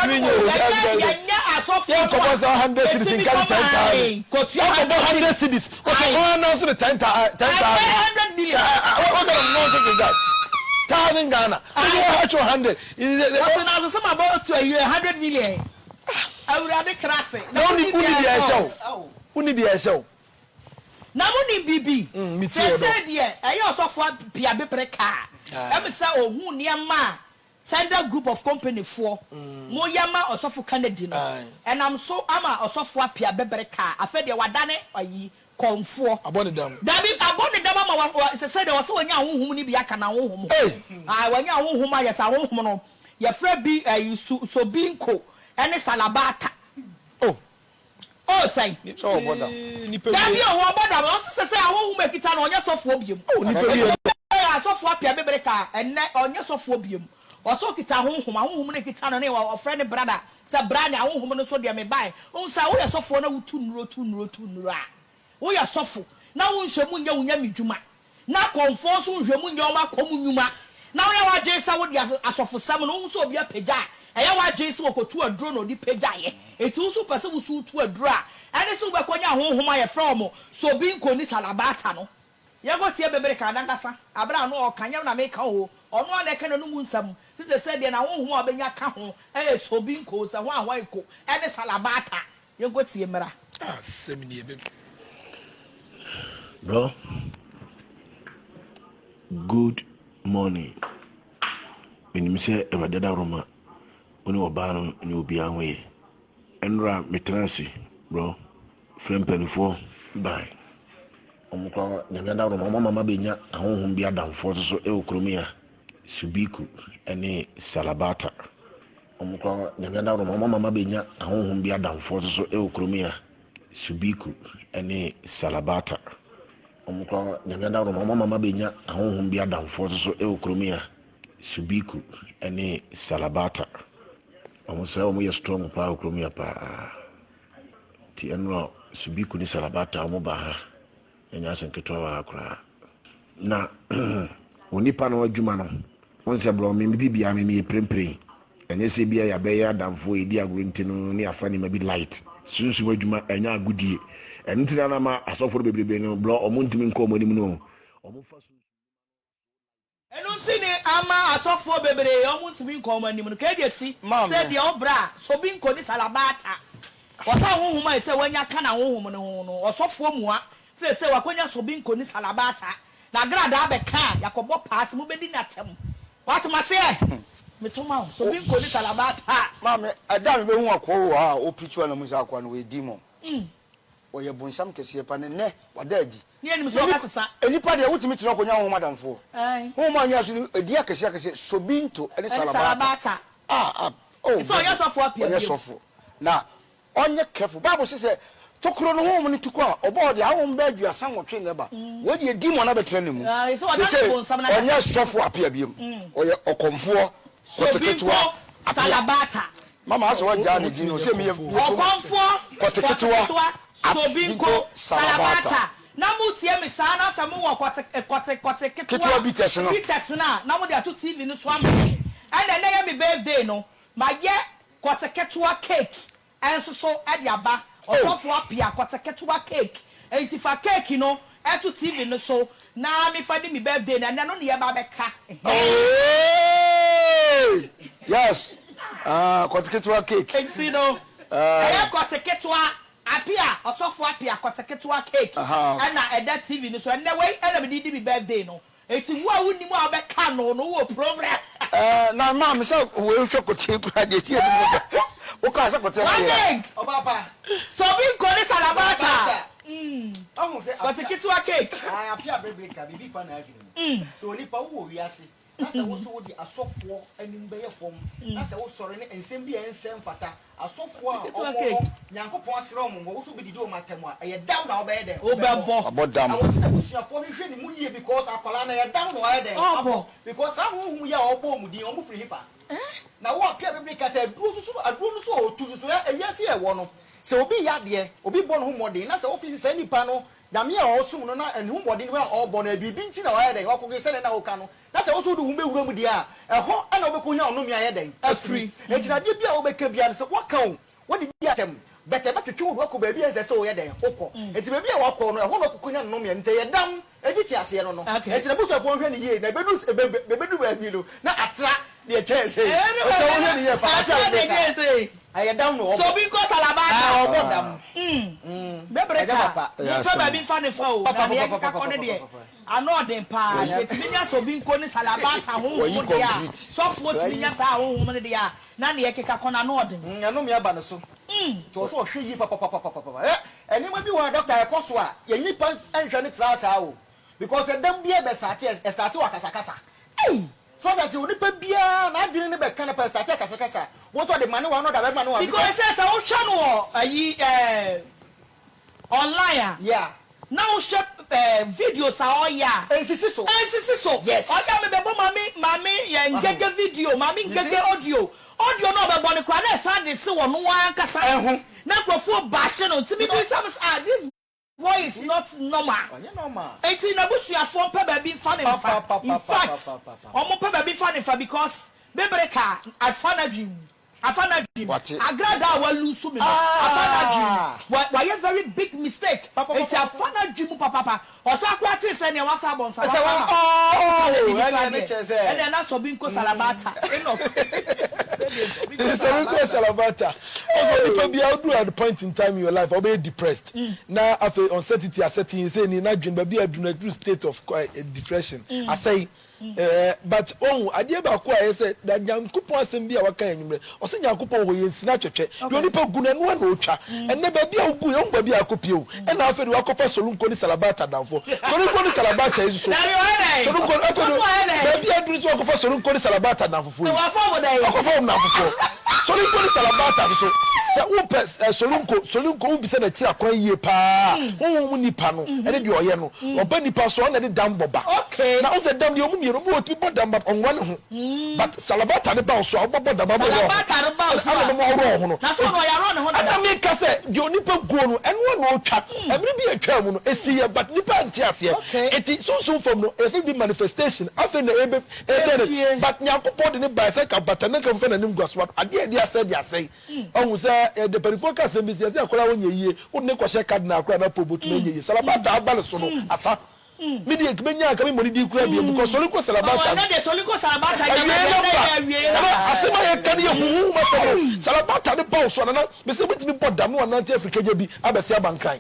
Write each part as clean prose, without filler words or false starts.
Yɛntumi nyɛ o. Yɛnyɛ yɛnyɛ asɔfoɔ Yɛn no kɔbɔ a sɛ 100 cedis yɛtumi nka ne kɔ 10,000. ae kɔtua Wɔkɔbɔ 100 100 cedis cedis. Wɔsɛ ae wɔn announce the 10,000. Ɛnyɛ 100 million. What kind of nonsense is that? 1,000 Ghana. Aye. Wɔn atwa 100. Wɔsɛ na asese ma bɔ to ayi 100 million. Awurade krase. Na wuni deɛ ɛhyɛ o. Wuni deɛ ɛhyɛ o. Na mo nim bibi. Me tie o. Sese deɛ ɛyɛ ɔsɔfo Appiah bepere kaa. Ɛmi sɛ ohun nneɛma a Tender Group of Company foɔ mo yɛ ma ɔsɔfo Kennedy no. Ɛnam so ama ɔsɔfo Appiah bepere kaa. Afei deɛ wadane ayi kɔnfoɔ. Abɔ ne dam. Dabi, abɔ ne dam ama wa sese deɛ ɔsɛ wɔnya ahohom no bi aka na ahohom. Hey! Ah, wɔnya ahohom ayɛ sɛ ahohom no yɛfrɛ bi ayi su sobinko ɛne salabata. Oh. Oh, sɛn. Sɛ ɔbɔ dam. Nipa Dabi wie. o, wɔbɔ dam. Ɔsi sɛ sɛ ahohom ekita no ɔnyɛ sɔfoɔ biem. Oh, nipa wie. Ɛyɛ asɔfoɔ Appiah bebere ka ɛnɛ ɔnyɛ sɔfoɔ biem. Ɔsɛ okita ahohom, ahohom no ekita no ne ɔfrɛ ne brother sɛ bra ne ahohom no so deɛ me bae. Ohun sɛ woyɛ sɔfoɔ na wotu nnuro tu nnuro tu nnuro a, woyɛ sɔfo na wonhwɛ mu nyɛ wo nyame dwuma. Na kɔnfoɔ nso nhwɛ mu nyɛ wɔn akɔm nnwuma. Na woyɛ w'adwene sɛ wode asɔfosɛm no, wohu sɛ obi apagya a, ɛyɛ w'adwene sɛ wɔkɔtu aduro na ɔde pagyaeɛ. Enti wo nso wopɛ sɛ wo nso wotu aduro a, ɛne sɛ wobɛkɔnya ahonhom a yɛfrɛ wɔn Sobinko ne Salabata no. Yɛnkɔtie Bebere kan n'ankasa, berɛ a na ɔreka, nyɛ me na meka o, ɔno ara na ɛka n'anomu nsɛm, sɛ seesei deɛ n'ahonhom a ɔbɛnya ka ho yɛ Sobinko, sɛ hwan hwan ko, ne Salabata. Yɛnkɔtie mmra. Asɛm nie bebe. Bro, good morning. Menim sɛ Awurade adaworoma wo ne ɔbaa no ne obiara ho yɛ. Ɛnora metena ase bro, frɛ mpanimfoɔ bae. Wɔn koraa Nyame adaworoma wɔn ama mabɛnya ahonhom bi adamfoɔ nso so wɔ kurom yi a, Subiku ne Salabata. Wɔn koraa Nyame adaworoma wɔn ama mabɛnya ahonhom bi adamfoɔ nso so wɔ kurom yi a, Subiku ne Salabata. Wɔn koraa Nyame adaworoma wɔn ama mabɛnya ahonhom bi adamfoɔ nso so wɔ kurom yi a, Subiku ne Salabata. Wɔn sɛ wɔn yɛ strong paa wɔ kurom yi a paa. Nti ɛnora Subiku ne Salabata wɔn ba ha. Ɛnyɛ asɛm ketewa wɔ ha koraa. Na onipa no adwuma no, wɔn sɛ borɔ me bibia me meyɛ pirempire. Ɛnyɛ sɛ bia yɛabɛyɛ adamfoɔ yɛdi agorɔ nti no ne yɛafa nneɛma bi light. Sunsum adwuma ɛnyɛ agodie. Ɛno nti na na ma asɔfo no bebrebe no borɔ wɔn ntumi nkɔ wɔn anim no. Wɔn fa sunsum. Ɛno nti ne ama asɔfoɔ bebree ɔmo ntumi nkɔ ɔmo anim no. Kɛdeɛ si Maame. sɛ deɛ ɔbrɛ a Sobinko ne Salabata ɔsɛ ahonhom a ɛsɛ wanya ka n'ahonhom no ho no ɔsɔfoɔ mua sɛ sɛ wakonya Sobinko ne Salabata na agradaa bɛka a yakɔbɔ paa sɛ mobɛdi n'atɛm. Wate maseɛ? Meto ma wo Sobinko ne Salabata. Maame, ɛda a mebɛhu akoa wɔ ha a ɔpreach a na mu sɛ akoa no ɔyɛ demon. Ɔyɛ bonsam kɛseɛ pa na nnɛ wada adi. Ne yɛnim sɛ ɔka sesa. Nnipa deɛ wotumi tena hɔ kɔnya honhom adamfoɔ. Ae. Honhom a ɔnyaa so no ɛdin akɛseɛ akɛseɛ, Sobinto ne Ɛne Salabata. Salabata. Ah ah oh Ɛsɛ ɔnyɛ God. sɔfoɔ apia Ɔnyɛ biom. sɔfo. Na ɔnyɛ careful. Bible se sɛ tokuro no honhom no tu kɔ a, ɔba hɔ deɛ ahonhom bɛyɛ 38 na ɛba. Wei deɛ demon abɛtena ne mu. Ae, sɛ ɔda Seesei ne bonsam no ankasa. ɔnyɛ sɔfo apia biom. Ɔyɛ ɔkɔmfoɔ kɔte Sobinko ketewa apia. Salabata. Mama asɛ wagyaa ne din no sɛ meyɛ Ɔkɔmfoɔ kɔte ketewa Sobinko Salabata. Na mo tie me saa na sɛ mo wɔ kɔte kɔte kɔte ketewa Ketewa bitters no. bitters no a na mo de ato TV no so ama me. Ɛna ɛnɛ yɛ me birthday no ma yɛ kɔte ketewa cake nso so de aba. Ɔsɔfo Appiah kɔte ketewa cake. Enti fa cake no to TV no so na me fa di me birthday no ɛnɛ no ne yɛba bɛka. Ooh! Yes! Ah, kɔte ketewa cake. Enti no ɛyɛ kɔte ketewa Appiah, Ɔsɔfo Appiah kɔte ketewa cake ɛna ɛda TV no so. Ɛnɛ wei ɛna mede di me birthday no. Enti wo a wonnim a wobɛka no no wowɔ problem. Eh, na maame sɛ wei hwɛ kɔte kura deɛ tie no mu wokaa sɛ kɔte One ayɛ. egg. Ɔba pa. Sobi nko ne salabata. Ɔhu sɛ Kɔte ketewa cake. Appiah bebree ka biribi fa n'adwene mu. Sɛ onipa wowɔ wiase na sɛ wo so wode asɔfoɔ anim bɛyɛ fam na sɛ wosɔre ne nsɛm bi a ɛnsɛ mfata asɔfoɔ a Ketewa ɔmo cake. no Nyankopɔn asrɛ ɔmo hɔ wo so wobɛdidi ɔmo atɛm a ɛyɛ dam na wobɛyɛ dɛn? Wobɛbɔ. Abɔ dam. Ɛwɔ sɛ n'abusuafoɔ hwehwɛ ne mu yie because akwadaa no ɛyɛ dam na wayɛ dɛn? Ɔbɔ. Because saa honhom yi a ɔbɔ ɔmo din ɔmo firi hefa? Na wo Appiah bebree ka sɛ aduro nso so aduro no so a ɔtu nso so ɛ ewiase a ɛwɔ no sɛ obi yɛ adeɛ obi bɔ ne ho mmɔden na sɛ wofi sɛ saa nipa no Nyame a ɔsom no na ne ho mmɔden a ɔbɔ no, biribi nti na wayɛ dɛn? Wakɔge sɛdeɛ na woka no. Na sɛ wo nso wode wo ho bɛwura mu deɛ a, ɛhɔ na wobɛkɔnya ɔnome ayɛ dɛn? Afiri. Enti na adeɛ biara a wobɛka biara no, sɛ woaka o, woadidi atɛm, but ɛbɛtwetwe wo de woakɔ baabi a ɛnsɛ sɛ woyɛ dɛn? Wokɔ. Enti baabi a woakɔ no, ɛhɔ na wokɔkɔnya nnome. Enti ɛyɛ dam mfitiaseɛ no no. Enti n'abusuafoɔ nhwɛ no yie, na ɛbɛduru ɛbɛduru baabi no, na atra deɛ ɛkyɛn sei. Enti wɔnhwɛ no yie paa. Atra deɛ ɛkyɛn sei. Ɛyɛ dam na ɔbɔ. So obi nkɔ Salabata. Ah, ɔbɔ dam. Bɛbrɛ ka. Mompɛ baabi mfa ne fa o. Na deɛ ɛkeka kɔ no deɛ, ano ɔden paa. Sɛ yɛtumi nya sɛ obi nkɔ ne Salabata honhom deɛ a, sɔfoɔ tumi nya saa honhom no deɛ a, na deɛ ɛkeka kɔ no ano ɔden. Ɛnome aba ne so. Nti ɔwɔ sɛ ɔhwɛ yie papapapapapa. Hwɛ, nneɛma bi wɔ hɔ a doctor ɛkɔ so a, yɛn nnipa nhwɛ no tra saa o. Because ɛdam biara bɛ starte, ɛstarte wɔ akasakasa. Ei! So ɔte aseɛ, onipa biara n'adwene no bɛka no pɛ, ɛstarte akasakasa. Wo nso ɔde mane wa na ɔde abɛma ne wa. Because sɛ sɛ wohwɛ no wɔ ayi ɛɛ online a. Yeah. Na wohwɛ ɛɛ videos a ɔyɛ a. Ɛnsisi so. Ɛnsisi so. Yes. Ɔyɛ a mebɛbɔ maame maame yɛ ngege video, maame ngege audio. Audio no a ɔbɛbɔ no koraa na ɛsan de se ɔno ara ankasa. Ɛho. Na nkurɔfoɔ bashe no nti mebisa me sɛ ah this. Boy is not normal enti n'abusuafoɔ mpɛ baabi nfa no nfa infact ɔmo pɛ baabi nfa no nfa because bebere ka afa n'adwene mu afa n'adwene mu agradaa a wa lose me no afa n'adwene mu wa wayɛ very big mistake enti afa n'adwene mu papapa ɔsan koraa tee sɛ nea wasa abɔ nsa waka ma ɔka lady no koraa deɛ ɛnna na sɔbi nko salabata Enoch sɛdeɛ sɔbi nko Sɔbi nko salabata Ɔsɛ onipa biara wodu at point in time in your life a wobɛyɛ depressed na afei uncertainty asɛte yi sɛ ni n'adwene baabi a aduru no aduru state of depression asɛe eh, but wahu adeɛ baako a ɛyɛ sɛ na Nyankopɔn asɛm bi a waka yɛ anwummerɛ ɔsɛ Nyankopɔn wɔ yɛn nsi no atwɛtwɛ deɛ onipa gu no ɛno ara na ɔtwa ɛnnɛ baabi a wogu yɛ wohu baabi a akɔpie o ɛna afei de wakɔfa Solonko ne Salabata adamfoɔ Solonko ne Salabata yi nso Solonko afei de baabi a aduru nso wakɔfa Solonko ne Salabata adamfofoɔ yi wakɔfa wɔn nnamfofoɔ Solinko ne Salabata nso, sɛ wopɛ ɛ Solinko, Solinko, wobisa n'akyiri akwan yie paa a, honhom mu nipa no ne deɛ ɔyɛ no, ɔba nipa so a, ɔno na ɛde dam bɔ ba. Na wohu sɛ dam deɛ wɔn mmienu, obi wɔ hɔ ɔtumi bɔ dam but ɔnworɔ ne ho. But Salabata no ba wo so a, wobɛbɔ dam ama ɔworɔ wo ho. Ɛna ɔbɛma waworɔ wo ho no. Ɛna meka sɛ, deɛ onipa guo no, ɛno ara na ɔtwa. Ɛmere bi a ɛtwaa mu no, ɛsiiɛ but nipa nte aseɛ. Enti sunsum fam no, yɛfrɛ biribi manifestation, afei na ɛbɛ. Ɛdɛ ne but Nyankopɔn de ne bae sɛ nka bata na nka mfa n'anim gua so but adeɛ a ɛde asɛe de asɛe. Ɔhu sɛ yɛde mpanyinfoɔ ka asɛm bi sɛ yɛsɛ akwadaa a ɔnyɛ yie wode ne kɔhyɛ cardinal koraa na pope botumi anyɛ yie. Salabata aba ne so no afa. Me deɛ nka menya anka me mmɔ ne din koraa bio because Solinko Salabata no awiei no ba. Nana asɛm a yɛka no yɛ huhuhum asɛm o. Salabata no ba wo so a Nana mese wobɛtumi bɔ dam na wanante afiri kagya bi abɛse aba Nkran.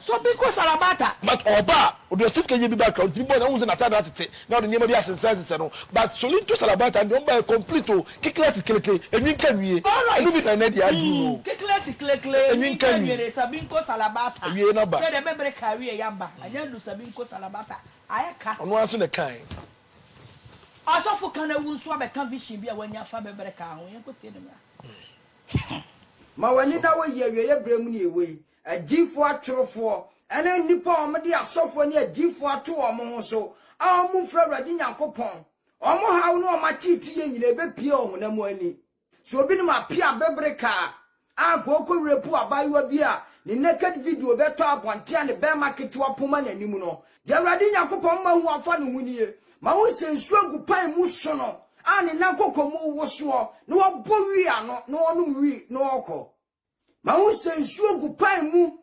But ɔba a ɔde ɔsi kagya bi ba Accra ɔntumi bɔ na wohu sɛ n'ataade atete. Na ɔde nneɛma bi asensɛnsensɛn ho but Solinto Salabata no deɛ ɔmo baeɛ complete o, kekle si klekle, enwi nka nwie, Alright ɛno bi na ɛnɛ deɛ aduru no o, Kekle si klekle, enwi enwi nka nka nwie. nwie de Sabinko Salabata Awiei no aba. Sɛdeɛ bɛbere ka awiei aba, ɛnyɛ adu Sabinko Salabata ayɛ ka. Ɔno ara nso na ɛkae. Ɔsɔfo Kan awu nso abɛka vision bi a wanya afa bɛbere ka ho, yɛnkɔ tie no mmra. Ma w'ani nna hɔ yie awieeɛ berɛ mu ne ɛwɔ yi. Adiyifoɔ atorofoɔ ne nnipa a wɔde asɔfoɔ ne adiyifoɔ ato wɔn ho so a wɔmfrɛ Awurade Nyankopɔn, wɔn haw ne wɔn ateeteeɛ nyinaa ɛbɛpue ɔhonam ani. Sɛ obi nim apea bebere kaa a anka ɔkɔ rape abaayewa bi a ne naked video bɛtɔ abɔnten a ne bɛɛma ketewa poma n'anim no, deɛ Awurade Nyankopɔn ma hu afa ne ho nie, Mahu sɛ nsuo gu pan mu sono a ne nan kɔkɔ mu wosoɔ na wabɔ wii ano na ɔnom wii na ɔrekɔ. Mahu sɛ nsuo gu pan mu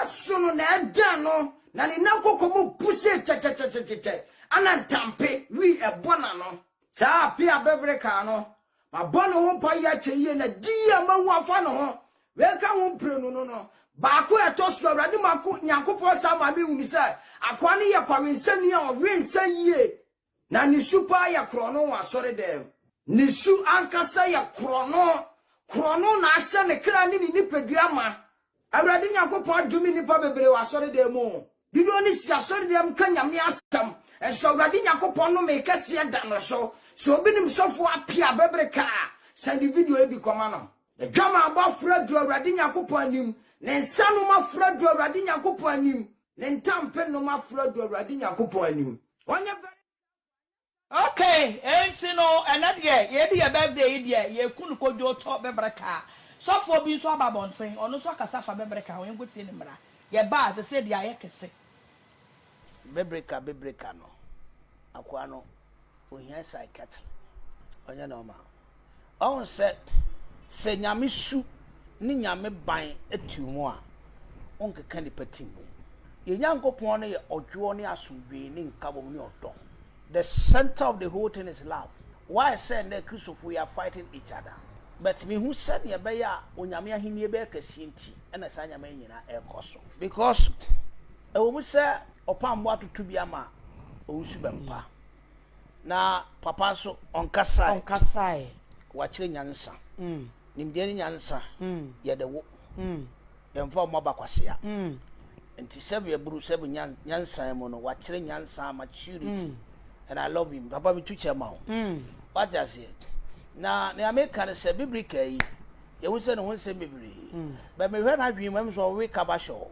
sono na ɛdan no na ne nan kɔkɔ mu bu sei kyɛkyɛkyɛkyɛkyɛ ana ntampe wii ɛbɔ n'ano. Saa ape a bɛbere kaa no, mabɔ ne ho mpaeɛ akyɛ yie na gyiyie a mahu afa ne ho wei ka ho mprenu no no, baako a ɛtɔ so Awurade mako Nyankopɔn saa maa mehunu sɛ akoa no yɛ kɔwensani a ɔwe nsa yie Na ne su paa yɛ korɔno wɔ asɔredɛm. Ne su ankasa yɛ korɔno. Korɔno na ahyɛ ne kra ne ne nipadua ma. Awurade Nyankopɔn adome nnipa bebree wɔ asɔredɛm mu o. Dodoɔ no si asɔredɛm ka Nyame asɛm, nso Awurade Nyankopɔn nomee kɛseɛ da no so. Sɛ obi nim sɔfoɔ Appiah Bebreka a, sɛnde video yi bi kɔma no. N'adwamammɔ aforo aduru Awurade Nyankopɔn anim, ne nsanom aforo aduru Awurade Nyankopɔn anim. Ne ntampe nom aforo adu Awurade Nyankopɔn anim. Ɔnyɛ very Ok enti no ɛnɛ deɛ yɛdi yɛ birthday yi deɛ yɛku no kodwo tɔ bɛbrɛ kaa sɔfoɔ bi nso aba abɔnten ɔno nso akasa afa bɛbrɛ kaa ho yɛnkɔ tie ne mmra yɛba a sɛsɛ deɛ ayɛ kɛse. Bebreka bebreka no, akoa no ohia psychiatry. Ɔnyɛ normal. Wahu sɛ, sɛ Nyame su ne Nyame ban te wo mu a, wonkeka nnipa ti mmom. Yɛn Nyankopɔn no yɛ ɔdwoɔ ne asomdwoe ne nkabom ne ɔdɔ. The center of the whole thing is love. Why sɛ nnɛ Kristofo we are fighting each other? But mehu sɛ nea ɛbɛyɛ a Onyame ahennie bɛyɛ kɛseɛ nti na saa nneɛma yi nyinaa ɛrekɔ so. Because ɛwɔ mu sɛ ɔpamboɔ atoto bi ama owusu bɛmpa. Na papa nso ɔnkasae. Ɔnkasae. Wakyerɛ nyansa. Nimdeɛ ne nyansa yɛde wo. Yɛmfa wo mmɔ abakwasea. Nti sɛbe aburu sɛbe nyansa mu no wakyerɛ nyansa maturity and I love him. Papa metu kyɛ ma wo. Wate aseɛ? Na nea meka ne sɛ biblical yi yɛhu sɛ ne ho nsɛm bebree. But mehwɛ n'adwene mu ɛm sɛ ɔwe kaba hyɛ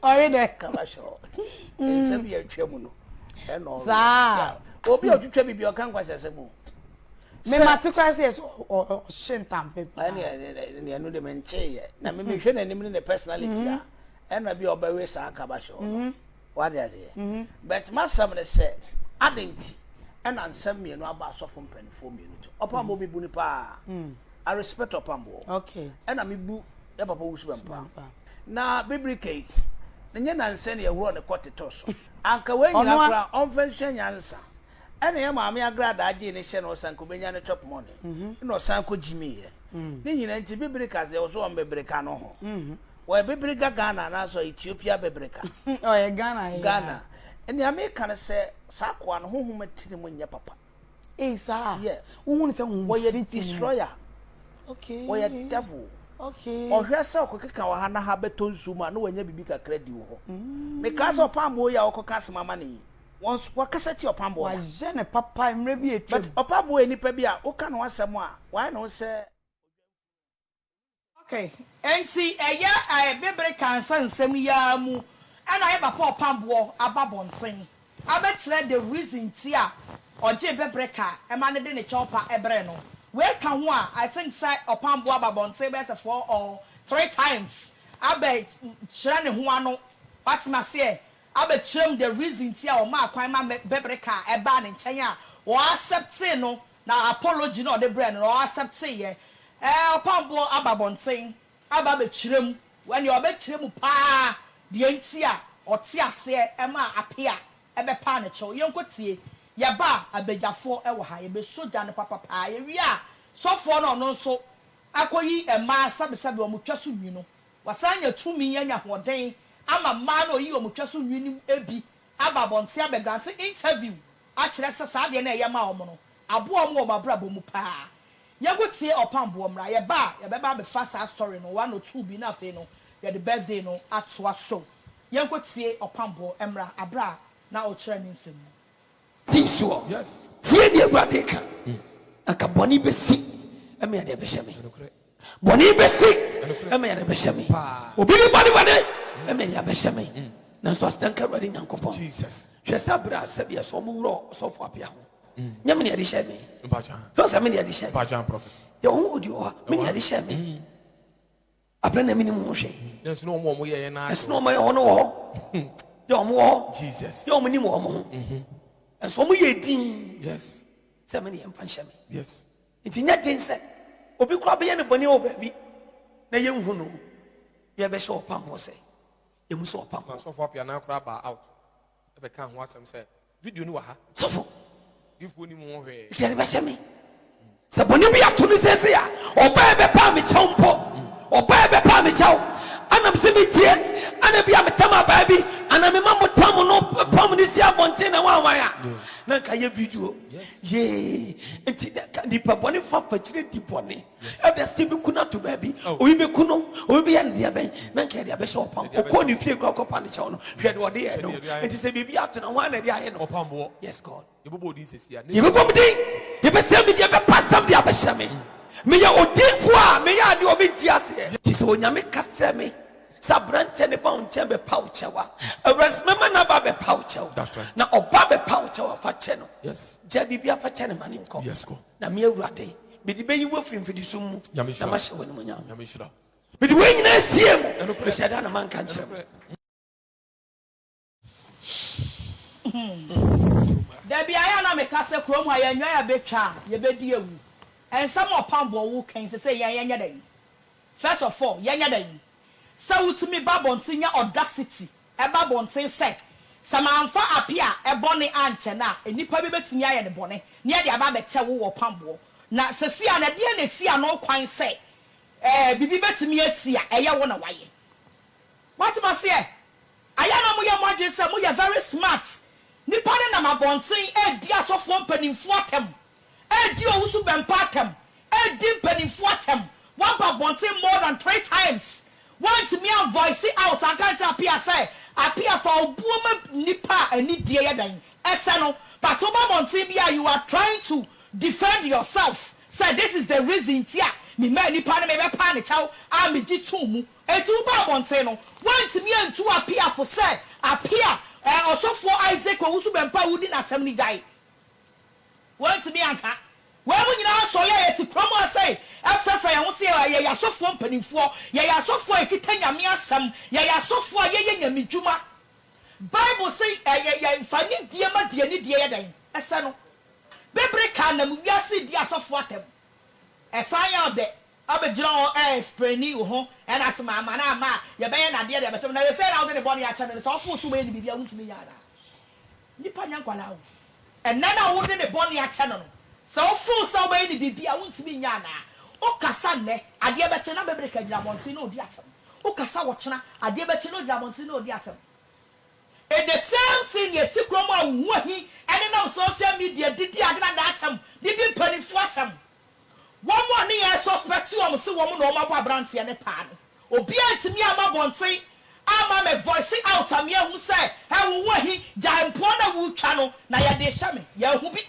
Ɔwe dɛ. Kaba hyɛ Nsɛm yɛ atwa mu no. Ɛna ɔwe. Saa. Obi a ɔtwitwa biribi ɔka nkwasiasɛm o. Me ma te koraa sɛ yɛ sɛ ɔhye ntampe paa. Ɛne ɛne ɛno de menteeɛ. Na me mehwɛ n'anim ne ne personality a ɛna bi a ɔbɛwe saa kaba hyɛ no. Wate aseɛ? But m'asɛm ne sɛ adɛn nti ɛna nsɛm mmienu aba asɔfo mpanimfoɔ mmienu to. Ɔpamboɔ mebu no paa. I respect ɔpamboɔ. Okay. Ɛna mebu yɛ papa wusu bɛmpa. Na bibiri kei, ne nyɛ nansɛ ne yɛhorɔ ne kɔ tetɔ so. Anka wei nyina koraa ɔmfa nsua nyansa. Ɛna yɛ maame agradaa gyee ne hyɛ na ɔsan kɔ bɛnya ne chop money. Ɛna ɔsan kɔ gyimiiɛ. Ne nyina nti bibiri ka sɛ ɔso ɔn bibiri ka no ho. Ɔyɛ bibiri ga Ghana anaasɛ ɔyɛ Ethiopia bibiri ka? Ɔyɛ Ghana yɛ. Ghana. Nea meka ne sɛ saa akoa no honhom atiri mu nyɛ papa. Ei saa? Yeah. Wohu no sɛ honhom Ɔyɛ fi ti mu. destroyer. Okay. Ɔyɛ devil. Okay. Ɔhwɛ sɛ ɔkɔkeka wɔ ha na ha bɛtɔ nsuo mu a na wanya biribi kakra di wɔ hɔ. Mekaa sɛ ɔpamboɔ yi a wɔkɔka asɛm ama no yi, wɔn wɔkasa tia ɔpamboɔ da. Wayɛ no papa mmerɛ bi a atwam. But ɔpamboɔ yɛ nipa bi a woka ne ho asɛm a wayɛ ne ho sɛ. Ok, enti ɛyɛ ɛɛ bebere kansa nsɛm yi ara mu ɛna ayɛ papa ɔpamboɔ aba abɔnten abɛkyerɛ the reason nti a ɔgyee bebere ka ɛma no de ne kyɛw pa ɛbrɛɛ no. Wei ka ho a, I think sɛ ɔpamboɔ aba abɔnten bɛyɛ sɛ four or three times abɛ kyerɛ ne ho ano, wate maseɛ, abɛkyerɛ mu the reason nti a ɔmaa kwan ma bebere ka ɛbaa ne nkyɛn a ɔ acceptee no Na apology no a ɔde brɛɛ no no, ɔ acceptee yɛ. Ɛɛ ɔpamboɔ aba abɔnten aba abɛkyerɛ mu. Ɛnneɛ ɔbɛkyerɛ mu paa deɛ nti a ɔte aseɛ maa Apea bɛpaa ne kyɛw. Yɛnkɔ tie. Yɛba a, abadwafoɔ wɔ ha. Yɛbɛsɔ gya no papapaa. Yɛwie a, sɔfoɔ no a ɔno nso akɔyi mmaa sɛbesɛbe wɔn twa so nwi no, wasan anya tumi anya ahoɔden ama mmaa no a ɔyi wɔn twa so nwi no bi aba abɔnten abɛgrante interview akyerɛ sɛ saa adeɛ no a ɛyɛ ma wɔn no, aboa wɔn wɔ wɔn abrabɔ mu paa. Yɛnkɔ tie Ɔpamboɔ mmra. Yɛba a, yɛbɛba abɛfa saa story no one or two bi na afei no yɛde birthday no atoa so. Yɛnkɔ tie Ɔpamboɔ mmra aberɛ a na ɔrekyerɛ ne nsɛm mu. Ti soɔ. Tie deɛ Awurade reka. Anka bɔne bɛsi ma yɛde abɛhyɛ me. Bɔne bɛsi ma yɛde abɛhyɛ me. Obi de bɔne bɔne ma yɛde abɛhyɛ me. Nanso aseda nka Awurade Nyankopɔn. Hwɛ sɛ berɛ a sɛdeɛ sɛ ɔmo wura ɔsɔfo apea ho. Nyɛ me na yɛde hyɛ me. Sɛ ɔsɛ me na yɛde hyɛ me. Yɛ ɔho odi wɔ hɔ me na yɛde hyɛ me. Abere na menim ho hwee. Nanso na wɔn a wɔyɛeɛ no Nanso na wɔn ayɛ wɔn wɔ hɔ. Yɛ wɔn wɔ hɔ. Jesus. Yɛ wɔn nim wɔn ho. Nanso wɔn yɛ din. Yes. Sɛ me na yɛmfa nhyɛ me. Yes. Nti nyɛ den sɛ obi koraa bɛyɛ ne bɔne wɔ baabi na yɛnhu no yɛbɛhyɛ ɔpam hɔ sɛ yɛhu sɛ ɔpam Na hɔ. sɔfo apia nan koraa baa out ɛbɛka ho asɛm sɛ video no wɔ ha. Sɔfo. Difoɔ nim ho hwee. Nti yɛde bɛhyɛ me. Sɛ bɔne bi ato no seesei a, ɔbaa bɛpaa me kyɛw mpo. Ɔbaa bɛpaa me kyɛw. Ana mesɛ metie, ana bi a metam abaa bi, ana mema mo tam no pam no si abɔnten na wanwan a, na nka yɛ video. Yee. Nti nipa bɔne fa fakyire di bɔne. Ɛda sɛ bi ku no ato baabi, obi bɛku no, obi bɛyɛ no deɛ bɛn, na nka yɛde abɛhyɛ ɔpam. Ɔkɔɔ ne fie kura kɔpa ne kyɛw no, hwɛ deɛ ɔde yɛ no. Nti sɛ biribi ato no, hwan na ɛde ayɛ no? Ɔpamboɔ. Yes, God. Yɛbɛbɔ odin sɛsi a. Yɛbɛbɔ me din, yɛbɛsɛe me din, yɛbɛpa asɛm de abɛhyɛ me. Meyɛ odinfoɔ a meyɛ adeɛ obi nte aseɛ. Nti sɛ Onyame ka kyerɛ me sɛ aberanteɛ no ba wo nkyɛn bɛpa wo kyɛw a, Awurade sɛ mɛma no aba abɛpa wo kyɛw. Na ɔba bɛpa wo kyɛw a, fa kyɛ no. Gyae biribiara fa kyɛ no ma no nkɔ. Na me Awurade, mede bɛyi wo afiri mfidisum mu, na mahyɛ wo animuonyam. Mede wei nyinaa sie mo, mehyɛ da na manka nkyerɛ mo. Dabi ayɛ a na meka sɛ kurom ha yɛn nnwan abɛtwa a yɛbɛdi awu. Nsɛm a ɔpam boɔ wo ka yi sesei yɛn yɛnyɛ dɛn? First of all yɛnyɛ dɛn? Sɛ wotumi ba abɔnten nya audacity ba abɔnten sɛ sɛ mamfa ape a bɔne ankyɛ no a nnipa bi bɛtumi ayɛ no bɔne na yɛde aba abɛkyɛ wo wɔ ɔpam boɔ. Na sesei a na ɛdeɛn na ɛsi ano kwan sɛ ɛɛ biribi bɛtumi asi a ɛyɛ wo na wayɛ? Woate maseɛ? Ayɛ a na moyɛ mo adwene sɛ moyɛ very smart. Nnipa no nam abɔnten redi asɔfoɔ mpanimfoɔ atɛm, redi Owusu Bɛmpa atɛm, redi mpanimfoɔ atɛm. Woaba abɔnten more than 3 times. Woantumi an voice out anka ankyerɛ Appiah sɛ, Appiah fa obuo ma nnipa a anidie yɛ dɛn? Ɛsɛ no. But woba abɔnten bi a you are trying to defend yourself sɛ this is the reason nti a memaa nnipa no mebɛpaa ne kyɛw a megye too mu. Enti wobaa abɔnten no, woantumi antu Appiah fo sɛ, Appiah, eh, ɔsɔfoɔ Isaac Owusu Bɛmpa a wodi n'asɛm no gyae. Woantumi anka. Wei mu nyinaa sɔre a yɛte kurom ha sei frɛfrɛ yɛn ho sɛ yɛyɛ asɔfoɔ mpanimfoɔ, yɛyɛ asɔfoɔ a yɛkita Nyame asɛm, yɛyɛ asɔfoɔ a yɛyɛ Nyame dwuma. Bible se yɛ, yɛmfa nidie ma deɛ nidie yɛ dɛn? Ɛsɛ no. Bebere kaa nam wiase redi asɔfoɔ atɛm. Ɛsan yɛ ɔdɛ Ɔbɛgyina hɔ ɛɛsprɛni wo ho ɛna ase ma ama no amma a, yɛbɛyɛ no adeɛ de abɛhyɛ mu. Na seesei na wode ne bɔne akyɛ no no, sɛ ɔfoo so wobɛyɛ no biribi a, wontumi nyɛ anaa? Nnipa nyɛ nkwadaa o. Ɛnnɛ no a wode ne bɔne akyɛ no no, sɛ wofoo sɛ wobɛyɛ no biribi a, wontumi nyɛ anaa? Wokasa nnɛ, adeɛ bɛkye na Bebreka gyina abɔnten na ɔdi atɛm. Wokasa ɔkyena, adeɛ bɛkye na ɔgyina abɔnten na ɔdi atɛm. It the same thing nea ɛte kurom a wo ho ahi ɛnenam social media didi agradaa atɛm, didi mpanimfoɔ atɛm. Wɔn a ne yɛn suspect wɔn se wɔn na wɔn abɔ abranteɛ no paa no, obiara antumi amma abɔnten amma ammɛ voice out ama yɛahu sɛ hɛ wo ho ahi, gyae mpoa no a woretwa no na yɛde rehyɛ me, yɛahu bi.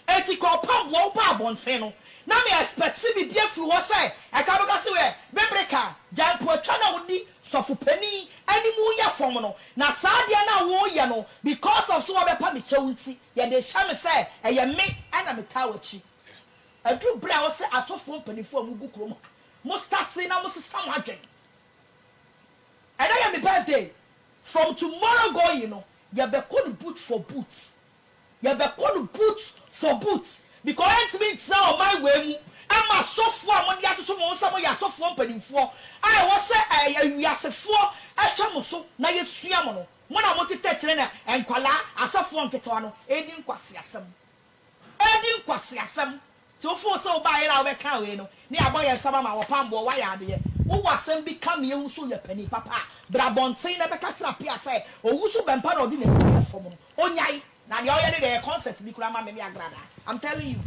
Enti ka ɔpam boɔ wobaa abɔnten no, na me expect biribi afiri hɔ sɛ ɛka wobɛka se hɛ Bebreka, gyae mpoatwa no a wode sɔfo panin anim reyɛ fam no, na saa adeɛ no a woreyɛ no because of sɛ woabɛpa me kyɛw nti, yɛde rehyɛ me sɛ ɛyɛ me na metaa w'akyi. Aduru bere a ɛwɔ sɛ asɔfoɔ mpanimfoɔ a mogu kurom ha, mo starte na mosesa mo adwene. Ɛnɛ yɛ me birthday, from tomorrow going no, yɛbɛkɔ no boot for boot. Yɛbɛkɔ no boot for boot because yɛntumi ntena ɔman wei mu ma asɔfoɔ a mode atoto mo ho sɛ moyɛ asɔfoɔ mpanimfoɔ a ɛwɔ sɛ awiasefoɔ hwɛ mo so na yɛsua mo no, mo na motetɛ kyerɛ na nkwadaa, asɔfoɔ nketewa no redi nkwaseasɛm. Edi nkwaseasɛm. Nti wo feel sɛ wo baayɛ na wobɛkaa wei no ne yɛabɔ yɛn nsam ama wo ɔpam boɔ woayɛ adeɛ. Wowɔ asɛm bi ka ma yɛhu sɛ woyɛ panin papa a, bra abɔnten na bɛka kyerɛ Appiah sɛ Owusu Bɛmpa na ɔde n'ani ayɛ fam no ɔnyae. Na deɛ ɔyɛ no deɛ ɛyɛ concert bi koraa ma me ne Agradaa. I'm telling you.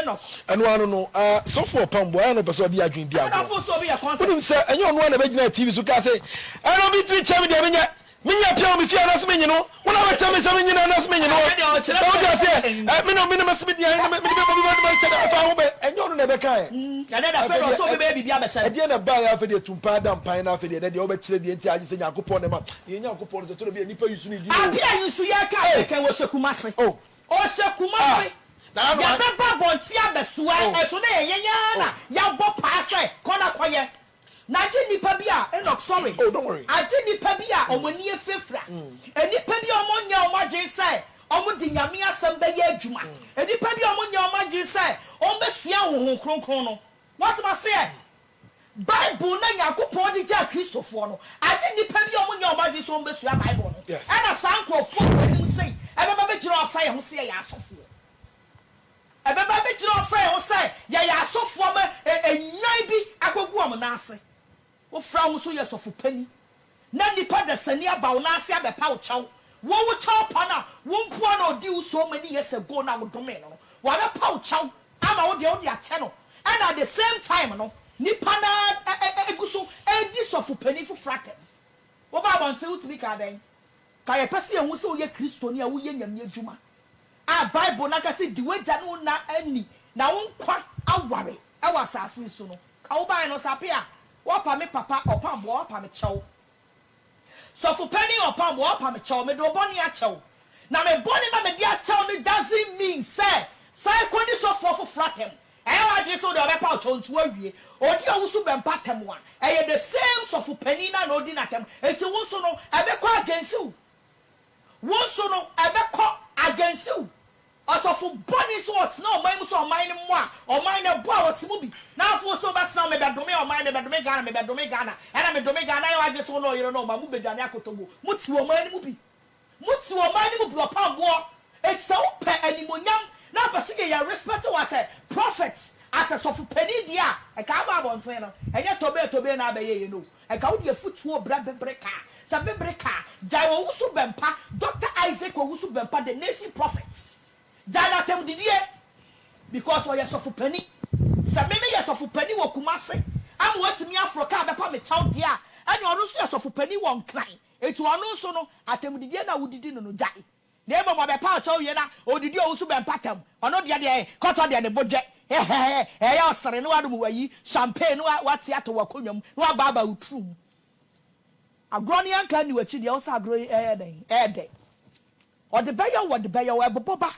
Enoch. Ɛno ano no, sɔfo ɔpam boɔ ayɛ na ɔpɛ sɛ ɔde yɛn adwene di Ɛna agorɔ. feel sɛ obi yɛ concert. Wonim sɛ ɛnyɛ ɔno ara na ɛbɛgyinaa TV so kaa sɛ, Ɛna obi ntumi nkyerɛ me deɛ menyɛ. Menye apia wɔ me fie anaasɛ menye no? Wo na wobɛkyerɛ me sɛ menye no anaasɛ menye no? Sɛ wote aseɛ? Ɛ, me na me na mɛsi me deɛ, me mede bɛma bi ma kyɛ dɛ, ɛfa ho bɛ, ɛnyɛ ɔno na ɛbɛka ɛ. Afei deɛ, ɛdeɛn na ɛbaeɛ afei deɛ tumpaa da mpan na afei deɛ ɛnɛ deɛ wobɛkyerɛ deɛ nti a agye sɛ Nyankopɔn na ɛma, deɛ Nyankopɔn no sɛ tɔdɔ bi a nnipa yi su ne din o. Apia yi nso yɛka Ei! kɛkɛ wɔhyɛ Kumasi. Oh! Ɔhyɛ Ah! Kumasi. Na ano a. Yɛbɛba abɔnten abɛsoa Oh! ɛso na yɛn yɛn ara na yɛabɔ paa sɛ kɔ na kɔyɛ. Na agye nnipa bi a, Enoch, sorry, Oh, don't worry. agye nnipa bi a wɔn ani afirafira, nnipa bi a wɔnyɛ wɔn adwene sɛ wɔde Nyame asɛm bɛyɛ adwuma, nnipa bi a wɔnyɛ wɔn adwene sɛ wɔbɛsua Honhom Kronkron no. Woate m'aseɛ? Bible no a Nyankopɔn de gyaa Kristofoɔ no, agye nnipa bi a wɔnyɛ wɔn adwene sɛ wɔbɛsua Bible no. Yes. Ɛna saa nkorɔfoɔ a wɔn anim sei ɛbɛba bɛgyina hɔ afa yɛn ho sɛ yɛyɛ asɔfoɔ. Ɛbɛba abɛgyina hɔ afrɛ yɛn ho sɛ yɛyɛ asɔfoɔ ama nnwan bi akɔgu wɔn nan ase. Wofrɛ wo ho sɛ woyɛ sɔfo panin, na nnipa dasani aba wo nan ase abɛpa wo kyɛw. Wo wo kyɛw pa no a, wo mpo a na ɔdii wo so many years ago no a wodomee no no, wabɛpa wo kyɛw ama wo deɛ wode akyɛ no. Ɛna at the same time no, nnipa no ara gu so redi sɔfo panin foforɔ atɛm. Woba abɔnten wotumi ka dɛn? Ka yɛpɛ sɛ yɛhu sɛ woyɛ Kristoni a woyɛ Nyame adwuma. A Bible no aka sɛ, Di w'agya ne wo na ni, na wo nkwa aware wɔ asase yi so no. Ka wo bae no, Sape a, woapa me papa ɔpamboa, woapa me kyɛw. Sɔfo panin ɔpamboa, woapa me kyɛw, mede wo bɔne akyɛ wo. Na me bɔne na mede akyɛ wo no doesn't mean sɛ san kɔdi sɔfoɔ foforɔ atɛm. Ɛyɛ w'adwene sɛ wode ɔbɛpa wo kyɛw nti woawie. Ɔdi ɔwusu bɛmpa atɛm a, ɛyɛ the same sɔfo panin no a na ɔdi no atɛm. Nti wo nso no, ɛbɛkɔ against wo. Wo nso no, ɛbɛkɔ against wo. Ɔsɔfo bɔne sɛ ɔtena ɔman mu sɛ ɔman no mmɔ a, ɔman no ɛbɔ a ɔte mu bi. Na afei wo sɛ wobɛtena hɔ, mebɛdome ɔman, mebɛdome Ghana, mebɛdome Ghana, ɛna medome Ghana, ayɛ w'adwene sɛ wo ne ɔyere ne ɔman mobɛdwane akɔ Togo. Mote ɔman no mu bi. Mote ɔman no mu bi, ɔpam boɔ. Enti sɛ wopɛ animuonyam na wopɛ sɛ yɛ respect wo as a prophet, as a sɔfo panin deɛ a, nka aba abɔnten no, ɛnyɛ tobee tobee na abɛyɛ yɛn o. Nka wode afutuo brɛ Bebreka. Sɛ Bebreka, gyae Owusu Bɛmpa, Doctor Isaac Owusu Bɛmpa, the nation prophet. Gyae no atɛmdidie because ɔyɛ sɔfo panin. Sɛ me meyɛ sɔfo panin wɔ Kumasi ama watumi aforo kaa bɛpa me kyɛw deɛ a, ɛnneɛ ɔno nso yɛ sɔfo panin wɔ Nkran. Enti ɔno nso no, atɛmdidie no a wodidi no no, gyae. Na mmom ɔbɛpa ɔkyɛw wie na odidi owusu bɛmpata mu. Ɔno deɛ deɛ kɔtɔ deɛ ne bo dwɛ hɛhɛhɛ ɛyɛ ɔsere na wanom wayi champagne na wate atɔ w'akonnwa mu na wabaabaa wo turu mu. Agorɔ no yɛnka nni w'akyi deɛ wo sɛ agorɔ yi ɛyɛ dɛn ɛyɛ dɛ. Ɔde bɛyɛ wo ɔde bɛyɛ wo ɛbobɔ ba.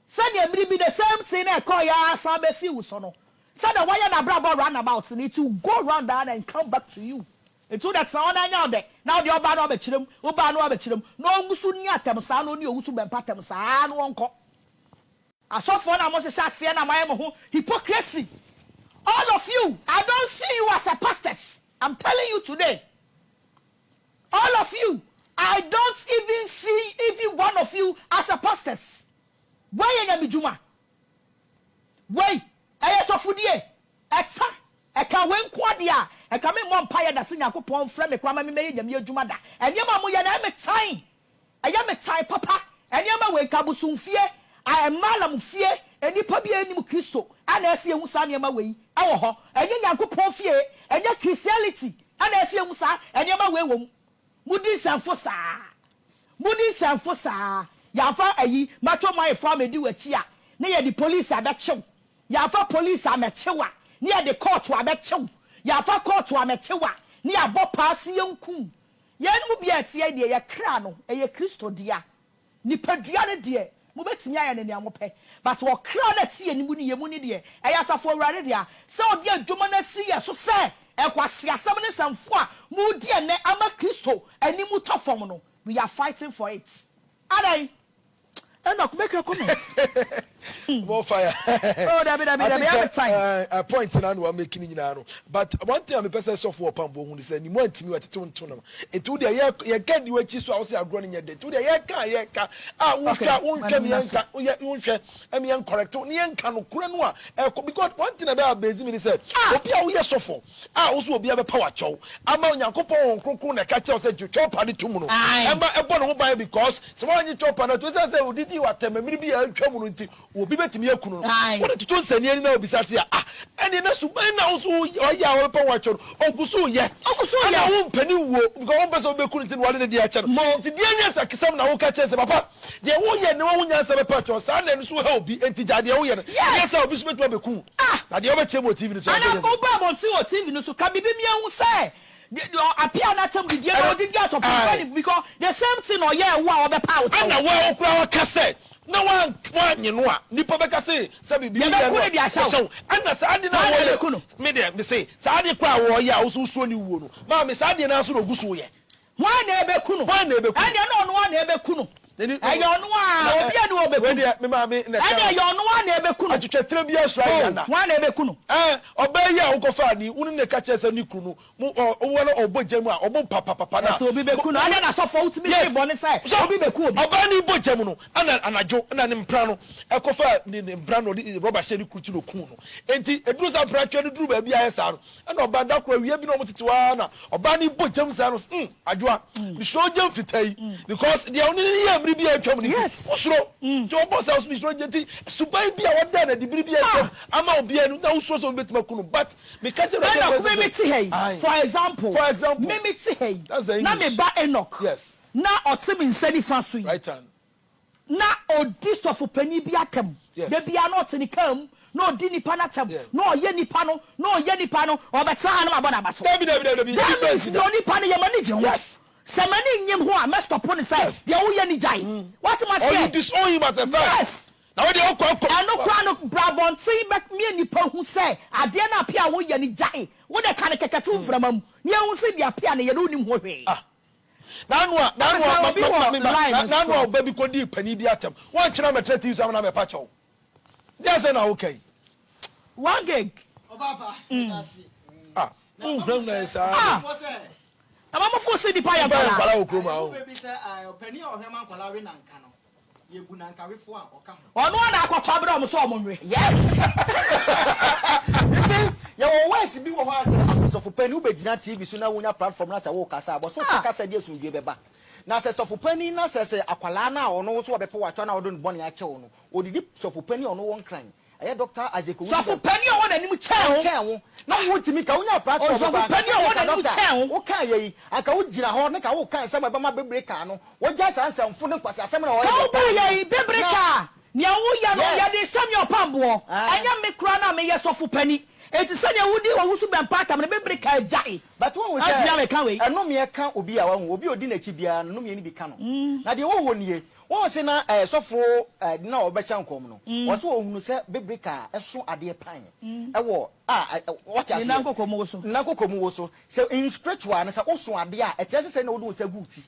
Sɛdeɛ mmere bi the same thing na ɛkɔeɛ ara san bɛsii wo so no sɛdeɛ wayɛ n'abrabɔ round about no it will go round ara and come back to you. Enti wo deɛ tena hɔ na ɛnyɛ wo dɛ, na wo deɛ ɔbaa na wabɛkyerɛ mu, wobaa na wabɛkyerɛ mu, na ɔngu so nni atɛm saa na ɔnni owusu bɛmpa atɛm saa na ɔnkɔ. Asɔfoɔ no a mohyehyɛ aseɛ na moayɛ mo ho hypocrisy, all of you, I don't see you as a pastors, I'm telling you today, all of you, I don't even see even one of you as a pastors. Wei yɛ nyamedwuma, wei ɛyɛ sɔfodie, Ɛta, ɛka wei nko ara deɛ a, ɛka me mmɔ mpaeɛ da sɛ Nyankopɔn mfrɛ me koraa ma me mmɛyɛ Nyame adwuma da. Nneɛma a moyɛ no, ɛyɛ me tan. Ɛyɛ me tan papa. Nneɛma wei, nka abosomfie, a Malam fie, nnipa bi a ɛnnim Kristo a na ɛsɛ yɛhu saa nneɛma wei wɔ hɔ. Ɛnyɛ Nyankopɔn fie, ɛnyɛ Christianity na ɛsɛ yɛhu saa nneɛma wei wɔ mu. Modi nsɛmfo saa. Modi nsɛmfo saa. Yɛamfa ayi, macho man foɔ ammɛdi w'akyi a, na yɛde police abɛkye wo. Yɛamfa police ammɛkye wo a, ne yɛde kɔɔto abɛkye wo. Yɛamfa kɔɔto ammɛkye wo a, ne yɛabɔ paa se yɛnku wo. Yɛn mu biara a ɛte yɛn deɛ, yɛn kra no, ɛyɛ Kristo dea. Nipadua no deɛ, mobɛtumi ayɛ no nea mopɛ, but ɔkra no a ɛte yɛn mu ne yɛn mu no deɛ, ɛyɛ Asafo Awurade dea. Sɛ ɔde adwuma no asi yɛn so sɛ nkwaseasɛm ne nsɛmfo a moredi ɛnnɛ ama Kristo anim tɔ fam no, we are fighting for it. Adɛn? Enoch make a comment. More fire. Oh, dabi dabi dabi every time. Uh, point na na wa make ni nyinaa no. But one thing a mepɛ sɛ sɔfo ɔpam bo hu ne sɛ ne mu antimi watete wo nto no. Nti wo deɛ yɛ yɛ ka di w'akyi so a wo sɛ agorɔ no nyɛ dɛ. Nti wo deɛ yɛ ka yɛ ka a wohwɛ wonhwɛ me yɛnka woyɛ wonhwɛ ɛmi yɛn correct ne yɛnka no korɛ no a ɛkɔ because one thing ɛbɛyɛ abezi mi ne sɛ obi a woyɛ sɔfo a wo so obi abɛpa w'akyɛw ama Onyankopɔn Honhom Kronkron na ɛka kyerɛ wo sɛ gye kyɛwpa no to mu no, ɛma ɛbɔ ne ho ban because sɛ woannye kyɛwpa no anto esiane sɛ odidii w'atɛm mmere bi a atwa mu no nti obi betumi aku no no, wode toto nsania ani na obisa se a, ah, ɛnneɛ na suban na wo so ɔyɛ a wɔbɛpa wo akyɛw no, ogu so yɛ. Ɛna wompɛ ne wuo because wompɛ sɛ obi beku no nti na wode ne deɛ akyɛ no. Nti deɛ nyansakisɛm na woka kyerɛ no sɛ papa, Deɛ woyɛ no wahu nyansa bɛpa kyɛw saa na ɛno nso ha obi enti gyae deɛ woyɛ no ɛnyɛ saa obi nso bɛtumi abɛku wo na deɛ wobɛkyerɛ mu wɔ TV no so Ana ɛnyɛ woba abɔnten wɔ TV no so ka biribi mi ehu sɛ apia no atam didie na ɔde di asɔfo mpanyinfo because the same thing na ɔyɛɛ wo a ɔbɛpa wo kyɛw. Ɛna wo a wo koraa waka sɛ na woannye no a nipa bɛka se sɛ biribi yɛ no a yɛhyɛ wo ɛna saa ade no a wɔyɛ me deɛ mese saa ade koraa a wɔyɛ a wo nso wosuro ne wuo no maame saa adeɛ no ara nso na ɔgu so yɛ. Hwan na ɛbɛku no? Hwan na ɛbɛku no? Ɛnneɛ na ɔno ara na ɛbɛku no. Ɛyɛ ɔno ara, obiara nni hɔ a ɔbɛku no. Wei deɛ, me maame na ɛka. Ɛnneɛ ɛyɛ ɔno ara na ɛbɛku no. Atwetwɛterɛ biara suro ayɛ ana? Hwan na ɛbɛku no? Ɛɛ, ɔbaa yi a wokɔfaa no yi, wo ne no ka kyerɛɛ sɛ ne kunu no, mo, ɔ, wowɔ no ɔbɔ gya mu a, ɔbɔ papapapa no a. Ɛsɛ obi bɛku no. Adɛn na asɔfoɔ wotumi Yes. te bɔne sɛ obi bɛku obi? Ɔbaa no yi bɔ gya mu no, ɛna anadwo, ɛna ne mpena no kɔfaa ne, ne mpena no, ɔde rɔba hyɛɛ ne kunu ti na ɔkuu no. Enti, ɛduru saa mpena-tweɛ no duru baabi a ayɛ saa no, Ɛna ɔbaa da koro awia bi na wɔn tete hɔ ara na ɔbaa no bɔ gyam saa no mm adwoa mesuro gyam fitaa yi because deɛ ɔne ne yɛ mmiri bi a atwam no nti wosuro nti ɔbɔ saa so mesuro gyam nti suban bi a wɔda no adi biri bi a atwam ama obiara no na wosuro sɛ obi bɛtumi aku no but meka kyerɛ Enoch me me te ha yi for example for example me me te ha yi That's the na me English. ba Enoch Yes. na ɔte me nsa nifa so yi Right hand. Na ɔdi sɔfopanin bi atɛm. Da biara na ɔte ne kaa mu, na ɔdi nnipa no atɛm, na ɔyɛ nnipa no, na ɔyɛ nnipa no, ɔbɛtena ha na mabɔ n'aba so. That means deɛ onipa no yɛ, m'ani gye ho. Sɛ m'ani nnye ho a, mɛstɔpo no sɛ, deɛ woyɛ no gyae. Woate m'aseɛ? Yes! Na wo deɛ wokɔ kɔ. Ɛno koraa no bra abɔnten bɛ mie nnipa hu sɛ adeɛ no a Appiah wo yɛ no gyae wo deɛ ka no kɛkɛ to mframa mu na yɛnhu sɛ deɛ Appiah no yɛ no wonim ho hwee. Ah N'ano a n'ano a Ɔbisa obi wɔ ma line no n'ano a so. ɔba bi kɔdii panin bi atɛm woankyerɛ ammɛtena TV so amena ammɛpa kyɛw deɛ asɛm na woka yi. One gig. Ah wonhunahuna yɛ saa Ah na ma mo fo se nipa yɛ Nipa yɛ nkwadaa. nkwadaa wɔ kurom ha o. Yɛbu nankawefo a ɔka ho. Ɔno ara na akɔtɔ abrɛ wɔn sɛ wɔnwe. Yes! You see, yɛwɔ words bi wɔ hɔ a sɛ as sɔfo panin wobɛgyina TV so na wonya platform na sɛ wokasa a, bɔ so woka kasa de asomdwoe bɛba. Na sɛ sɔfo panin na sɛ sɛ akwadaa no a ɔno wo so wɔbɛpɛ wo akyɛw na wode no bɔne akyɛ wo no, ɔdidi sɔfo panin a ɔno wɔ nkran Ɛyɛ Dɔkta Isaac Owusu Sɔfo panin a ɔwɔ n'anim kyɛn wo. Kyɛn wo. Na wo ntumi nka, wonya platform Ɔsɔfo koraa, panin a ɔwɔ n'anim kyɛn wo. Wo kaa yɛ yi, anka wo gyina hɔ ne ka wo ka nsɛm a ɛbɛma bebere kaa no, wogyae saa nsɛmfo ne nkwaseasɛm na ɔyɛ Ka deɛ wo ɔpɛ baa no. yɛ yi, bebere Na. kaa, nea wo yɛ no, Yes. yɛde hyɛ me ɔpamboɔ. Ɛnyɛ me koraa na meyɛ sɔfo panin. Enti sɛnea wodi Owusu Bɛmpa atam no, bebere kaa gyae. But woahu Antumi sɛ, amɛka wei. ɛnomeɛ ka obi a, wahu, obi a ɔdi n'akyi biara no, nomeɛ no bi ka no. Na deɛ ɛwɔ hɔ nie, Wohu se na eh, sɔfo eh, na ɔbɛhyɛ nkɔm no, ɔse ɔhunu sɛ bebreka a ɛso adeɛ pan ɛwɔ a eh, wate Ne aseɛ? nan kɔkɔ mu woso. Ne nan kɔkɔ mu woso. Sɛ in spiritual no, sɛ woso adeɛ a, ɛkyerɛ sɛ sɛ na wode wo nsa gu wo ti.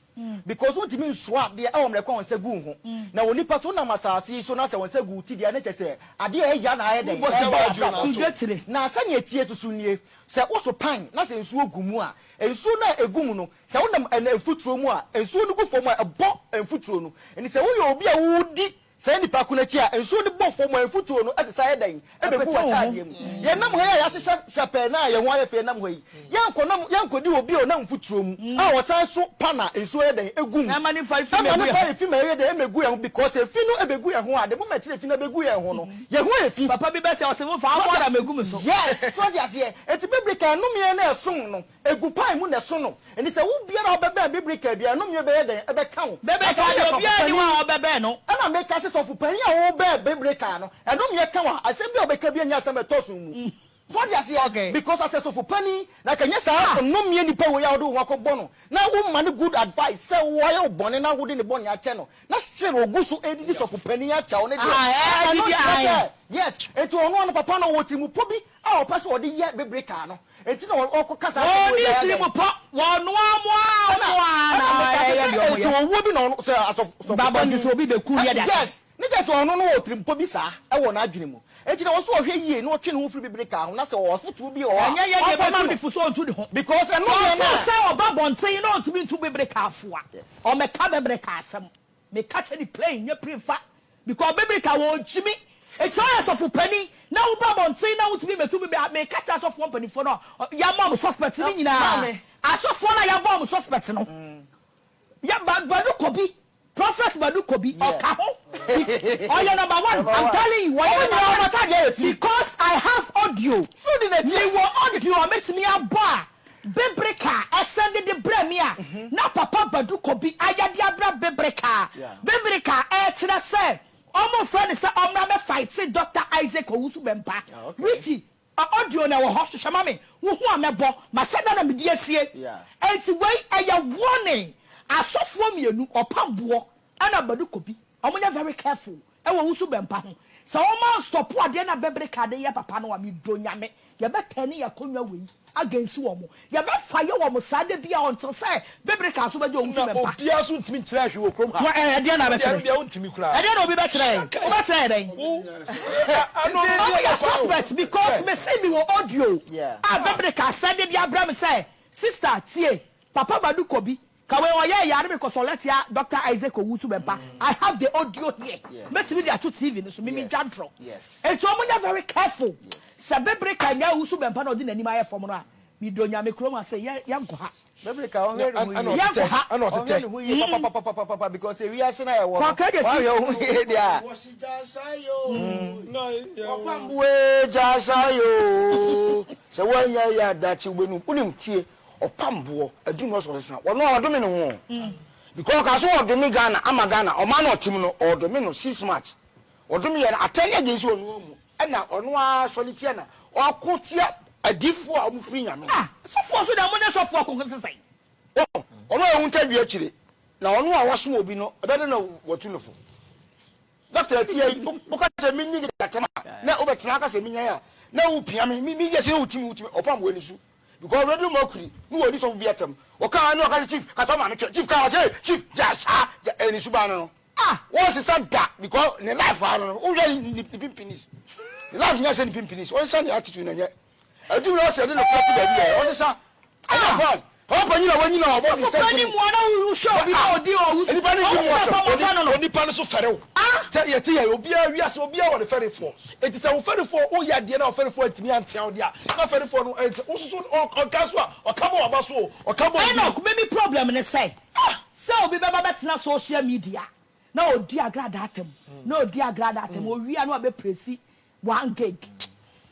Because wontumi nsoa adeɛ ɛwɔ mmerɛ kwan wo nsa gu wo ho. Na onipa so wonam asase yi so na sɛ wo nsa gu wo ti deɛ a, na kyerɛ sɛ adeɛ a ɛya na ayɛ dɛn? Wobɔ sɛ Ɛba w'adwene w'abrabɔ so. so. Sodwetire. Na sɛnea ɛteɛ soso nie, sɛ woso pan na sɛ nsuo gu mu a, nsuo no a ɛgu mu no, Sɛ wonam ɛna mfuturo mu a, nsuo no gu fam a, ɛbɔ mfuturo no. Enti sɛ woyɛ obi a wodi saa nipa ko no akyi a, nsuo no bɔ fam a, mfuturo no sesa yɛ dɛn? Ɛbɛgu w'ataadeɛ mu. Yɛnam ha yi a yɛahyehyɛ hyɛpɛɛ no a yɛn ho ayɛ fɛ yɛnam ha yi, yɛnkɔnam, yɛnkɔdi obi a ɔnam mfuturo mu a ɔsan so pan a nsuo yɛ dɛn? Ɛgu mu. Ɛma ne fa efi Ɛma mmɛgu ne yɛn fa ho. efi ma ɛyɛ dɛn? Ɛmmɛgu yɛn ho because efi no ɛbɛgu yɛn ho a, the moment na efi no abɛgu yɛn ho no, yɛn ho ayɛ fi. Papa bi bɛsɛ ɔse momfa aboɔ na mmɛgu me so. Yes, so ate aseɛ? Enti biblically nnomeɛ no a ɛsom no, Egu pan mu na ɛso no. Enti sɛ wo biara a wobɛbɛn bibiri kaa biara, nnome bɛyɛ dɛn? Ɛbɛka wo. Na Bɛbɛ sɛ kaa woyɛ deɛ sɔfo obiara nni hɔ panin, a ɔbɛbɛn no. Ɛna meka sɛ, sɔfo panin a wobɛn bibiri kaa no, ɛnome ka wo a, asɛm bi a wobɛka biara nyɛ asɛm a ɛtɔ sum mu. So wate aseɛ? Okay. Because asɛ sɔfo panin, na anka nyɛ saa nnome nipa wei a wode wo ho akɔbɔ no, na woma no good advice sɛ wayɛ wo bɔne na wode ne bɔne akyɛ no, na still ogu so redidi sɔfo panin akyɛw no deɛ, Ah, ɛno ɛdidi nkyerɛ ae. sɛ, yes, enti ɔno ano papa no ɔwɔ tirimupɔ bi a ɔpɛ sɛ ɔde yɛ bibiri kaa no. Enti na ɔkɔ kasa asɛm Wɔn wei ni ayɛ tiri dɛn? mu pɔ, wɔn noa mo ara Ɛna mo ara ɛna na meka sɛ ɛyɛ sɛ deɛ wɔn ɛsɛ yɛ. owuo bi na ɔno sɛ asɔfo sɔfo Ba abɔnten panin. sɛ obi bɛku no yɛ de akyɛ. Yes, ne kyerɛ sɛ ɔno no wɔ tirimupɔ bi saa ɛwɔ n'adwene mu. Enti na ɔwɔ sɛ ɔhwɛ yie na ɔtwe ne ho firi bibire kaa ho na sɛ ɔwɔ afotuo bi wɔ hɔ a Ɛnyɛ yɛn deɛ ɔmfa ma bɛtu no. ne fo sɛ ɔntu ne ho. Because ɛno Sɛ deɛ ɔfeel na. sɛ ɔba abɔnten na ɔntumi ntu bibire kaa fo a, ɔmmɛka bibire kaa asɛm. Meka kyerɛ no plain nyɛ prim fa because biblical wɔ gyimi eti ɔyɛ sɔfo panin na wo ba abɔnten na wotumi mɛtu bibi a meka kyerɛ asɔfoɔ mpanimfoɔ no a yɛama wɔn suspect no nyinaa asɔfoɔ no a yɛabɔ wɔn suspect no yɛ ba Badu Kobi prophet Badu Kobi ɔka ho ɔyɛ number one I'm telling you ɔyɛ number one because I have audio mewɔ audio a mɛtumi abɔ a Bebreka a ɛsɛnde de brɛ me a na Papa Badu Kobi ayɛ de abrɛ Bebreka a Bebreka a ɛkyerɛ sɛ ɔmo frɛ no sɛ ɔmmra mɛ fighte Doctor Isaac Owusu Bɛmpa Richie audio no ɛwɔ hɔ hwehwɛ ma me wohu a mɛbɔ mahyɛ da na mede asie enti wei ɛyɛ warning asɔfoɔ mienu ɔpam boɔ ɛna Badu Kobi ɔmo nyɛ very careful Ɛwɔ wusu bɛmpa ho. Sɛ wɔn an stop adeɛ no a bɛbere kaa de yɛ papa no a, me dɔ Nyame, yɛbɛ turn yɛ akonnwa wei against wɔn. Yɛbɛ fire wɔn saa da biara until sɛ bɛbere kaa so bɛgye owusu Na bɛmpa. obiara nso ntumi nkyerɛ hwee wɔ kurom ha. Wɔ ɛɛ ɛdeɛn na Ɛdeɛ abɛkyerɛ? ɛno deɛ wontumi koraa. Ɛdeɛn na obi bɛkyerɛ yɛn? Hyɛ Wobɛkyerɛ yɛn dɛn? Wo ano Ɔmo deɛ yɛ kwan o. suspect because Hwɛ. me se me wɔ audio a bɛbere kaa sɛnde de abrɛ me sɛ sister tie papa Madu Kobi Ka wei ɔyɛɛ yare me kɔsɔlɛ tia Doctor Isaac Owusu Bɛmpa I have the audio here mɛtumi de ato TV no so me me dwa ntorɔ enti ɔmo nyɛ very careful sɛ bebere ka nya Owusu Bɛmpa na ɔde n'anim ayɛ fam no a me dɔ Nyame kurom ase yɛ yɛ nkɔ ha Bebere ka ɔnhwɛ ne ho Ɛna yie yɛ nkɔ ɔtetɛ ha ɛna ɔnhwɛ ɔtetɛ. ne ho yie papapapapapa because ewiase na yɛwɔ no Kɔ kɛgye si wahwɛ wo ho yie deɛ a Wɔsi gya saa yɛ o. Na yɛ Ɔpamboe gya saa yɛ o. Sɛ woanya yɛ a daakye wobɛnu. Wonim tie ɔpam boɔ aduru no ɔsɛ ɔsesa ɔno a ɔdome ne ho o because ɔkaa sɛ ɔdome Ghana ama Ghana ɔman no ɔtem no ɔdome no 6 March ɔdome yɛ no atɛn against ɔno amu ɛna ɔno ara sɔre tia na ɔko tia adiifoɔ a ɔmo firi Nyame Ah sɔfoɔ nso deɛ mo ne sɔfoɔ ko sesɛn. Ɔno a ɔhunta dua akyire na ɔno a wasoma obi no ɛbɛdɛn na watu no fo. Doctor atia yi, woka sɛ menni gyatatam a, na wobɛtena aka sɛ menyan a, na wopia me, me yɛ sɛ wotimi wotimi, ɔpam wɔ ani so. Because Radio Mercury, ne wɔdi sɔfo bi atam. Ɔkaa ne ɔka sɛ chief, kasa ɔma me twɛ, chief kaa ɔsɛ chief, gya saa, gya, ani so baa no no. Ah! Wɔnsesa da because ne life ano no, wohwɛ ne ne pimpinis. Ne life nyɛ sɛ ne pimpinis, ɔnsesa ne attitude na nyɛ. Adwuma na ɔsɛ de no kura to baabi ɛ ɔsesa ɛnyɛ fine papa panyin a wanyina ɔbɔ ne Sɔfo panyin sɛntene mua na wohwɛ obi na odi owu nipa ne di mu ɔwɔ asɛm papa mɔfra no no. Onipa no so fɛre wo. Sɛ yɛte yɛ obiara wiase obiara wɔ ne fɛrefoɔ. Enti sɛ wo fɛrefoɔ woyɛ adeɛ na wo fɛrefoɔ antumi antea wo deɛ a na fɛrefoɔ no ɛnsɛ wo soso ɔka so a ɔka bɔ w'aba so o ɔka bɔ obi. Enoch me me problem ne sɛ sɛ obi bɛba bɛtena social media na odi agradaa atam na odi agradaa atam owie a na wabɛ presi One gig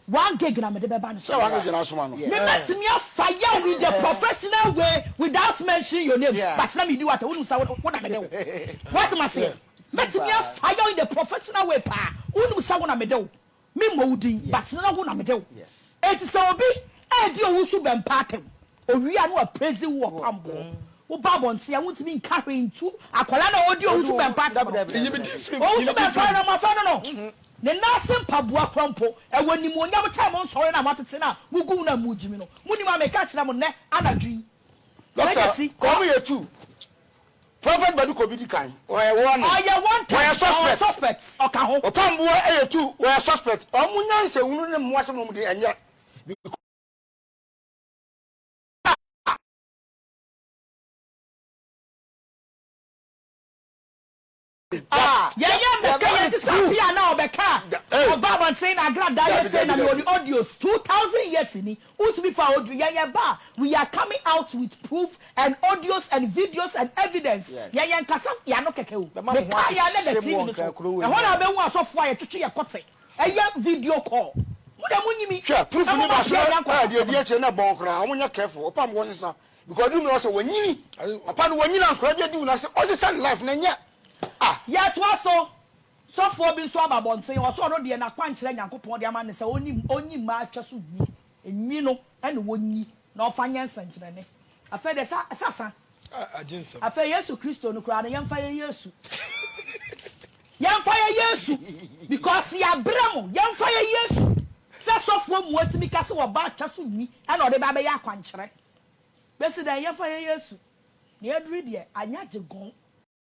one gig na mede bɛba no so. Sɛ one gig na asoma no. Me mɛtumi afa yaw in the professional way without mentioning your name but na medi w'atɛm wonim sɛ wo na mede wo woate maseɛ mɛtumi afa yaw in the professional way paa wonim sɛ wo na mede wo me mmɔ wo din but na wo na mede wo enti sɛ obi ɛredi owu so bɛmpa atɛm Owie a na wa praise wo wɔ pamboɔ. Wo ba abɔnten a wontumi nka hwee ntu akwadaa no a ɔredi owusu bɛmpa atɛm no. Owusu bɛmpa no mmɔfra no no. Ne nan ase mpaboa koraa mpo ɛwɔ animuonyam kyɛn mo nsɔre no a moatete no a mogu mu no a mogyimi no. Monim a meka kyerɛ mo nnɛ anadwo yi. Doctor, Legacy. wɔn yɛ tu. Prophet Badu Kobi di kan. Ɔyɛ warning. Ɔyɛ wanted. Wɔyɛ Ɔyɛ suspect. suspect. Ɔka ho. Ɔpamboɔ yɛ tu. Wɔyɛ suspect. Wɔn nyansahunu ne mmoa asɛm na wɔn di ɛnyɛ. Because. Yɛyɛ mmɛka yɛn ti sɛ apia na ɔbɛka a ɔba abɔnten na agradaa yɛ sei na mewɔ ne audios 2000 years ni wotumi fa audio yɛn yɛ ba a we are coming out with proof and audios and videos and evidence yɛn yɛn kasa yɛn ano kɛkɛ o meka yɛn anɛ da TV no so ɛhɔ na wobɛhu asɔfoɔ a yɛtwetwe yɛ kɔte Ɛyɛ video call. Mo deɛ mo nyi mi. Hwɛ proof Na ni mo ba ma so bia na nya nkɔfa deɛ asɛm di no. akyire na ɛbɔn koraa wɔn nyɛ careful ɔpam wɔn sesa because ɔduru mi ɔsɛ wɔnyini papa no wɔnyini ankora bi adi wɔn ase ɔsesa ne life na nyɛ ah. Yɛtoa so, Sɔfoɔ bi nso aba abɔnten, ɔse ɔno deɛ n'akwankyerɛ Nyankopɔn de ama no sɛ ɔnyi ɔnyi mmaa atwa so nwi, nwi no na ɔnyi na ɔfa nyɛ nsɛnkyerɛnne. Afei deɛ sa sasa. Afei Yesu Kristo no koraa no yɛmfa yɛ Yesu. Yɛmfa yɛ Yesu because yɛabrɛ mo. Yɛmfa yɛ Yesu. Sɛ sɔfoɔ mua tumi ka sɛ ɔba atwa so nwi ɛna ɔde ba abɛyɛ akwankyerɛ. Bɛsi dɛn yɛmfa yɛ Yesu. Nea aduru deɛ anya gye gɔn.